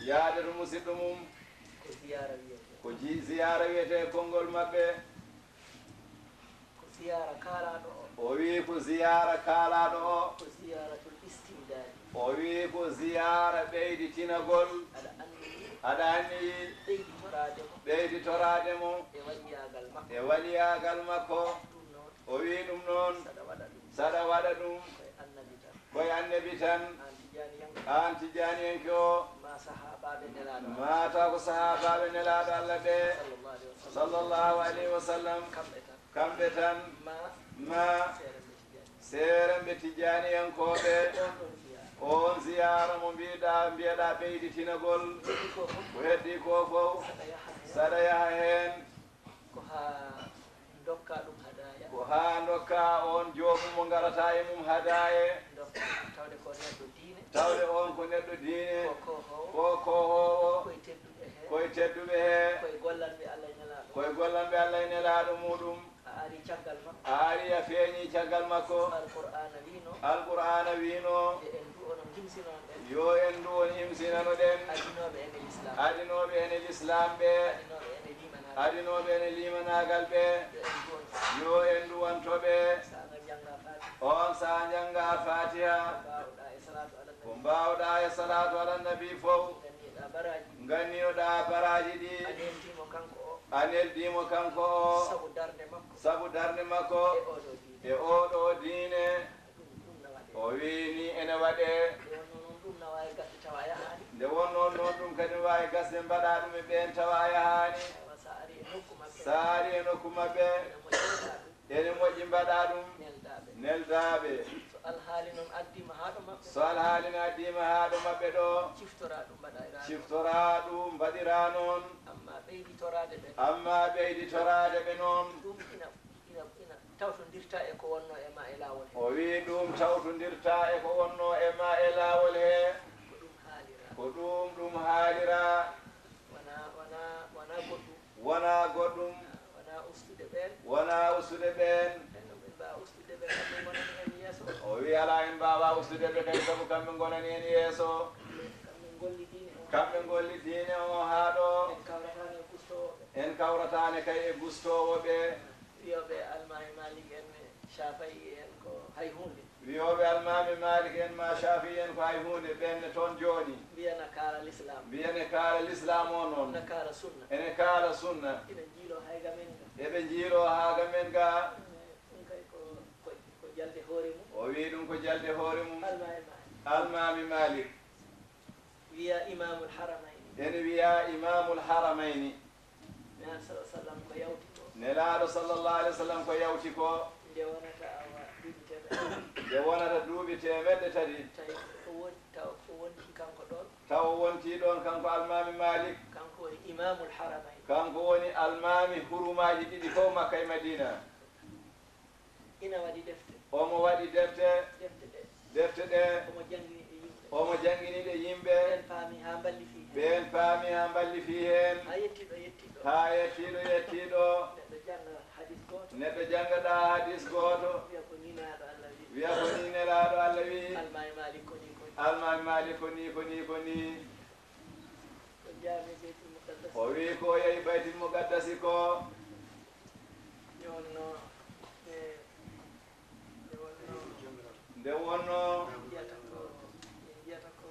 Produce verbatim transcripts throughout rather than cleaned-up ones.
Yaade to musiɗɗo mum. Ko ziyaara wiyetee. Ko ji-, ziyaara wiyetee konngol maɓɓe. Ko ziyaara kaalaaɗo o. O wii ko ziyaara kaalaaɗo o. Ko ziyaaratul istimdaadi. O wii ko ziyaara ɓeyditinagol. Aɗa anniyi. Aɗa anniyi. Ɓeyditoraade mo. Ɓeyditoraade mo. E waliyaagal makko. E waliyaagal makko. Ɗum noon. O wii ɗum noon. Saɗa waɗa ɗum. Saɗa waɗa ɗum. Ko e annabi tan. Ko e annabi tan. Aan tijjaaniyanke. Aan tijjaaniyanke o. Maa sahaabaaɓe nelaaɗo. Maa taw ko sahaabaaɓe nelaaɗo Allah ɓe. Sallallahu alayhi wa sallam. Sallallahu alayhi wa sallam. Kamɓe tan. Kamɓe tan. Maa. Maa. Seerenɓe tijjaani. Seerenɓe tijjaaniyankooɓe. Oon ɗon ziyaara. Oon ziyaara mo mbiɗa, mbiyeɗa ɓeyditinagol. Ko heddii ko fof. Ko heddii ko fof. Saɗa yaha heen. Saɗa yaha heen. Ko haa ndokka ɗum hadaaya. Ko haa ndokka oon joomum mo ngarata e mum hadaaye. Ndokka tawde ko neɗɗo diine. Tawde oon ko neɗɗo diine. Ko kohoowo. Ko kohoowo. Ko e tedduɓe he. Ko e tedduɓe he. Ko e gollanɓe Allah e nelaaɗo. Ko e gollanɓe Allah e nelaaɗo muɗum. A ari caggal makko. A ari a feeñi caggal makko. Alqur'aana wiino. Alqur'aana wiino. Yo en ndu onon himsinano ɗen. Yo en ndu on himsinano ɗen. Adinooɓe en e Lislaam. Adinooɓe en e Lislaam ɓe. Adinooɓe en e liimanaagal. Adinooɓe en e liimanaagal ɓe. Yo en ndu on. Yo en ndu on to ɓe. Saanga jannga Faatiha. On saanga jannga Faatiha. Ko mbaawɗa e salaatu ala nabi. Ko mbaawɗa e salaatu ala nabi fof. Nganniɗa baraaji. Nganniɗa baraaji ɗi. A neldi mo kanko o. A neldi mo kanko o. Sabu darnde makko. Sabu darnde makko. E oɗo diine. E oɗo diine. Ɗum, ɗum na waɗee. O wii ni ene waɗee. Nde wonnoo noon ɗum na waawi gasde tawa a yahaani. Nde wonnoo noon ɗum kadi waawi gasde mbaɗa ɗum e ɓeen tawa a yahaani. Aywa, so a ari e nokku maɓɓe. So a ari e nokku maɓɓe. Ene moƴƴi mbaɗa ɗum. Ene moƴƴi mbaɗa ɗum. Neldaaɓe. Neldaaɓe. So alhaali noon addiima haa ɗo maɓɓe. So alhaali noon addiima haa ɗo maɓɓe ɗo. Ciftora ɗum mbaɗa e raa noon. Ciftora ɗum mbaɗira noon. Amma ɓeyditoraade ɓe. Amma ɓeyditoraade ɓe noon. Ɗum ina, ina, ina tawtondirta e ko wonnoo e ma e laawol he. O wii ɗum tawtondirta e ko wonnoo e ma e laawol he. Ko ɗum haalira. Ko ɗum ɗum haalira. Wonaa, wonaa, wonaa goɗɗum. Wonaa goɗɗum. Wonaa ustude ɓeen. Wonaa ustude ɓeen. Ɓeen no ɓe mbaawa ustude ɓe, kamɓe ngonani en yeeso. O wii alaa en mbaawaa ustude ɓe kadi sabu kamɓe ngonani en yeeso. Kamɓe ngollidiine o. Kamɓe ngollidiine o haa ɗo. En kawrataani e gustoowo ɓe. En kawrataani kay e gustoowo ɓe. Wiyooɓe Almaami Maalik en, Caafa'i en ko hay huunde. Wiyooɓe Almaami Maalik en maa Caafi'i en ko hay huunde, ɓeen ne toon jooni. Mbiya na kaala Lislaam. Mbiya ne kaala Lislaam o noon. Na kaala sunna. Ene kaala sunna. Ina njiiloo hay ga men ga. Eɓe njiiloo haa ga men ga. Eh, ɗum kay ko, ko, ko jalde hoore mum. O wii ɗum ko jalde hoore mum. Almaami Maalik. Almaami Maalik. Wiya Imaamul Haramayni. Ene wiya Imaamul Haramayni. Nelaaɗo sallallahu alaihi wasallam ko yawti ko. Nelaaɗo sallallahu alaihi wasallam ko yawti ko. Nde wonata awa duuɓi teemeɗɗe. Nde wonata duuɓi teemeɗɗe tati. Tawi o won-, taw o wonti kanko ɗoon. Taw o wonti ɗoon kanko Almaami Maalik. Kanko woni Imaamul Haramayni. Kanko woni Almaami hurumaaji ɗiɗi fof Makka e Madiina. Ina waɗi defte. Omo waɗi defte. Defte ɗe. Defte ɗe. Omo janngini ɗe yimɓe. Omo janngini ɗe yimɓe. Ɓeen paami haa mballifii heen. Ɓeen paami haa mballifii heen. Haa yettiiɗo yettiiɗo. Haa yettiiɗo yettiiɗo. Neɗɗo jannga hadis gooto. Neɗɗo jannga ɗaa hadis gooto. Wiya ko nii Nelaaɗo Allah wii. Wiya ko nii Nelaaɗo Allah wii. Almaami Maalik ko nii ko nii. Almaami Maalik ko nii ko nii ko nii. O jeyaa e Baytul Muqaddas. O wii ko o yehi Baytul Muqaddasi ko. Nde wonnoo, e, nde wonnoo, nde wonnoo, mbiyata ko, mbiyata ko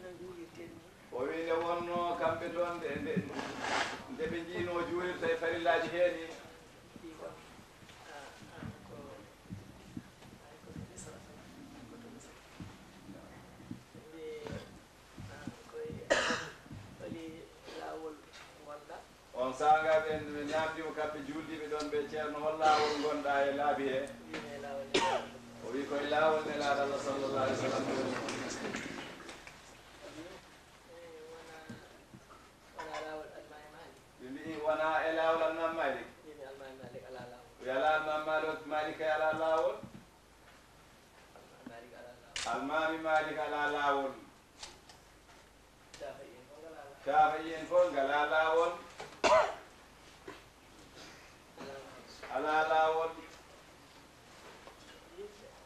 no njuulirten ni. O wii nde wonnoo kamɓe toon, nde, nde, nde ɓe njiinoo juulirta e farillaaji hee ni. Ɗi kon, a, a, ko, ay, ko to Misra tan, ko to Misra. Ɓe mbi, a, koye holi laawol ngonɗaa? On saanga ɓe, ɓe naamndii mo kamɓe juuldiiɓe ɗoon ɓe, Ceerno, hol laawol ngonɗaa e laabi he? Wiimi e laawol Nelaaɗo. O wii ko e laawol Nelaaɗo Allah sallallahu alaihi wasallam. E, wonaa, wonaa laawol Almaami Maalik. Ɓe mbi'i wonaa e laawol Almaami Maalik. Wiimi Almaami Maalik alaa laawol. Wi alaa Almaami Maalik, Maalik kay alaa laawol. Almaami Maalik alaa laawol. Almaami Maalik alaa laawol. Caafa'i en fof ngalaa laawol. Caafa'i en fof ngalaa laawol. Alaa laawol. Alaa laawol.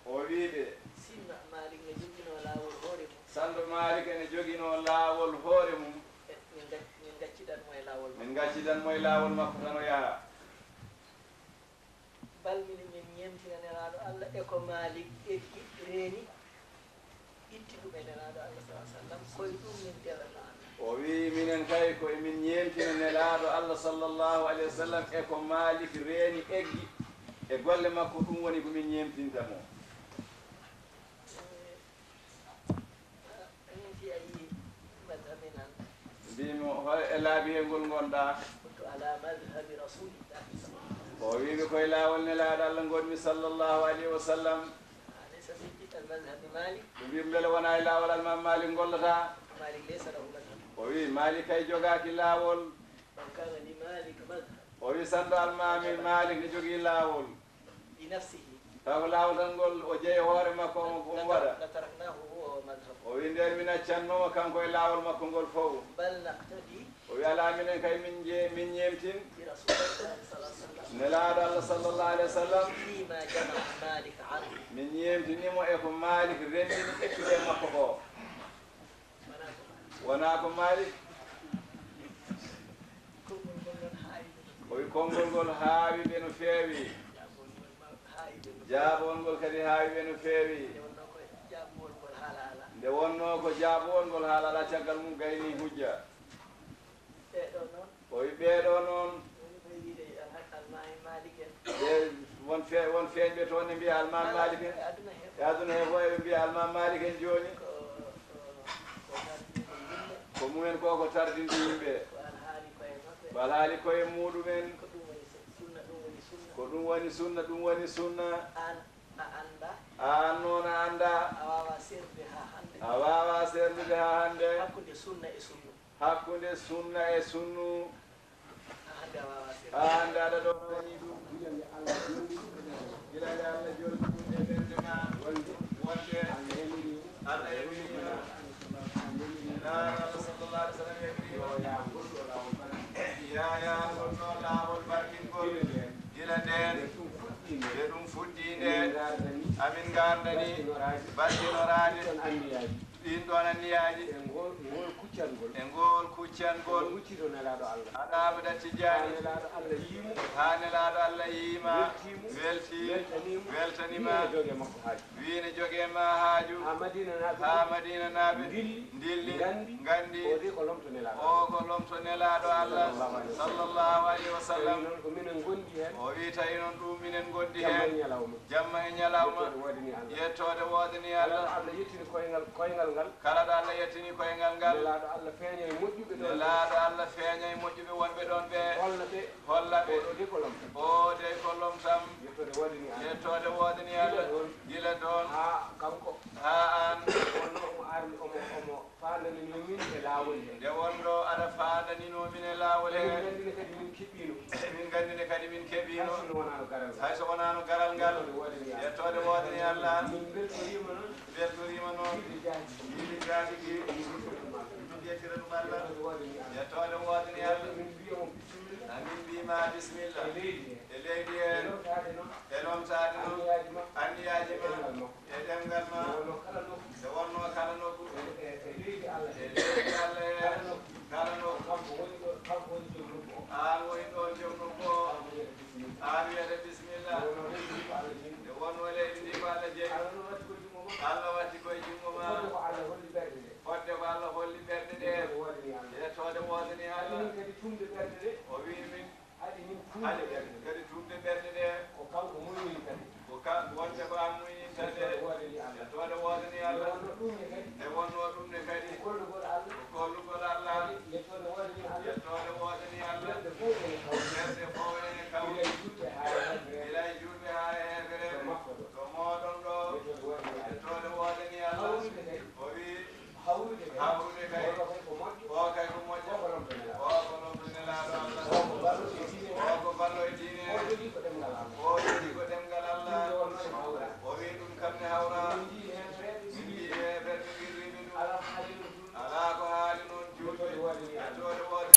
O wii ɓe. Sinno Maalik no joginoo laawol hoore mum. Sanɗo Maalik ene joginoo laawol hoore mum. E, min ngac-, min ngaccidan mo e laawol makko. Min ngaccidan mo e laawol makko tan o yaha. Bal minen min ñeemtina Nelaaɗo Allah e ko Maalik eggi reeni itti ɗum e Nelaaɗo Allah sallallahu alaihi wasallam, ko e ɗum min ndewanno Allah. O wiyi, minen kay ko emin ñeemtina Nelaaɗo Allah sallallahu alaihi wasallam e ko Maalik reeni eggi e golle makko, ɗum woni ko min ñeemtinta mo. Mbiimi, hoy e laabi he ngol ngonɗaa? O wiimi, koye laawol Nelaaɗo Allah ngonmi sallallahu alayhi wa sallam. Ɓe mbiimi, mbele wonaa e laawol Almaam Maalik ngollotaa? O wii, Maalik kay jogaaki laawol. O wii, sanɗo Almaami Maalik ne jogii laawol. Taw ko laawol tan ngol o jeyi hoore makko, omo, omo waɗa. O wii, ndeen min accanno mo kanko e laawol makko ngol fof. O wii, alaa, minen kay min je-, min ñeemtin Nelaaɗo Allah sallallahu alayhi wa sallam. Min ñeemtini mo e ko Maalik renndini ƴettude e makko ko. Wonaa ko Maalik. O wi konngol ngol haawi ɓe no feewi. Jaabowol ngol kadi haawi ɓe no feewi. Nde wonnoo ko jaabowol ngol haala alaa, caggal mum gayni hujja. O wi ɓee ɗoo noon. Ɓe won fe-, won feeñɓe toon ne mbiya Almaam Maalik en. E aduna he fof eɓe mbiya Almaam Maalik en jooni. Ko mumen ko, ko tardinde yimɓe. Ko alhaali koye muɗumen. Ko ɗum woni sunna, ɗum woni sunna. Aan a anndaa. Aan noon a anndaa. A waawaa seernude haa hannde. A waawaa seernude haa hannde. Hakkunde sunna e sunnu. Hakkunde sunna e sunnu. Haa hannde a waawaa seernude. Haa hannde aɗa ɗo. Gila nde Allah jooɗi, gila nde Allah jooɗi ɗum e ɓernde ma. Wonde, wonde Allah yamiri, Allah yamiri. Nelaaɗo Allah sallallahu alaihi wasallam yamiri. Yo yaa ngol ɗo laawol bana. Yaa, yaa ngol ɗo laawol barkingol. Gila ndeen. Gila ndeen. Nde ɗum fuɗɗii nde. Nde ɗum fuɗɗii nde. Amin ngaardani. Amin ngaardani. Battinoraade. Battinoraade. Ɗiɗon anniyaaji. Ɗiin ɗoon anniyaaji. E ngol, ngol kuccangol. E ngol kuccangol. Ene huccito Nelaaɗo Allah. Alaa abada Tijjaani. Haa Nelaaɗo Allah yii mo. Haa Nelaaɗo Allah yii ma. Weltii mo. Weltii. Weltanii mo. Weltanii ma. Wii ene jogee makko haaju. Wii ene jogee ma haaju. Haa Madiinanaaɓe. Haa Madiinanaaɓe. Ndilli. Ndilli. Nganndi. Nganndi. O de ko lomto Nelaaɗo. O ko lomto Nelaaɗo Allah. Sallallahu alaihi wasallam. Sallallahu alaihi wasallam. Tawi noon ko minen ngondi heen. O wii tawi noon ɗum minen ngondi heen. Jamma e ñalawma. Jamma e ñalawma. Yettoode woodani Allah. Yettoode woodani Allah. Nelaaɗo Allah yettini koyngal, koyngal ngal. Kala ɗo Allah yettini koyngal ngal. Nelaaɗo Allah feeña e moƴƴuɓe ɗoon ɓe. Nelaaɗo Allah feeña e moƴƴuɓe wonɓe ɗoon ɓe. Holla ɓe. Holla ɓe. O de ko lomto am. O de ko lomtam. Yettoode woodani Allah. Yettoode woodani Allah. Gila ɗoon. Gila ɗoon. Haa kanko. Haa aan. Wonno omo ardi, omo, omo faandaninoo min e laawol he. Nde wonno aɗa faandaninoo min e laawol he. Emin nganndi ne kadi min keɓiino. Emin nganndi ne kadi min keɓiino. Hay so wonaano garal ngal. Hay so wonaano garal ngal. Yettoode woodani Allah. Yettoode woodani Allah. Min mbeltoriima noon. Mbeltoriima noon. Yimɓe jaati. Yimɓe jaati ki. Min njettira ɗum Allah. Yettoode woodani Allah. Yettoode woodani Allah. Min mbiya mo bisimilla. Amin mbii ma bisimilla. E leydi he. E leydi he. E lomtaade noon. E lomtaade noon. Anniyaaji ma. Anniyaaji ma. E ɗemngal ma. E ɗemngal ma. Nde wonnoo kala nokku. Nde wonnoo kala nokku. E, e, e leydi Allah he. E leydi Allah he. Kala nokku. Kala nokku. Kanko woni ɗo, kanko woni joom nokku o. Aan woni ɗoon joom nokku o. Aan wiyata bisimilla. Aan wiyata bisimilla. Nde wonnoo leydi ndi ko Allah jeyi. Nde wonnoo leydi ndi ko Allah jeyi. Allah watti ko e junngo ma. Allah watti ko e junngo ma. Ko fodde ko Allah holli ɓerɗe ɗe. Fodde ko Allah holli ɓerɗe ɗe. Yettoode woodani Allah. Yettoode woodani Allah. Haɗi min kadi tuumde ɓerɗe ɗe. O wii min. Haɗi min tuumde ɓerɗe ɗe. Haɗi min kadi tuumde ɓerɗe ɗe. Ko kanko muuyni kadi. Ko ka-, wonde ko aan muuyninta nde. Yettoode woodani Allah. Yettoode woodani Allah. Nde wonnoo ɗum ne kadi. Nde wonnoo ɗum ne kadi. Ko kollugol Allah. Ko kollugol Allah. Kadi yettoode woodani Allah. Yettoode woodani Allah. Ɓerɗe fof ene kawri. Ɓerɗe fof ene kawri. Gila e juulɓe haa e heefereɓe. Gila e juulɓe haa e heefereɓe. To makko ɗo. To mooɗon ɗo. Yettoode woodani Allah. Yettoode woodani Allah. Hawrude kadi. O wii. Hawrude kay. Hawrude kay. Oo ɗoo kay ko moƴƴo. Oo kay ko moƴƴo. Oo ko lomto Nelaaɗo. Oo ko lomto Nelaaɗo Allah. Oo ko ballo e diine. Oo ko ballo e diine. Oo jogii ko ɗemngal Allah. Oo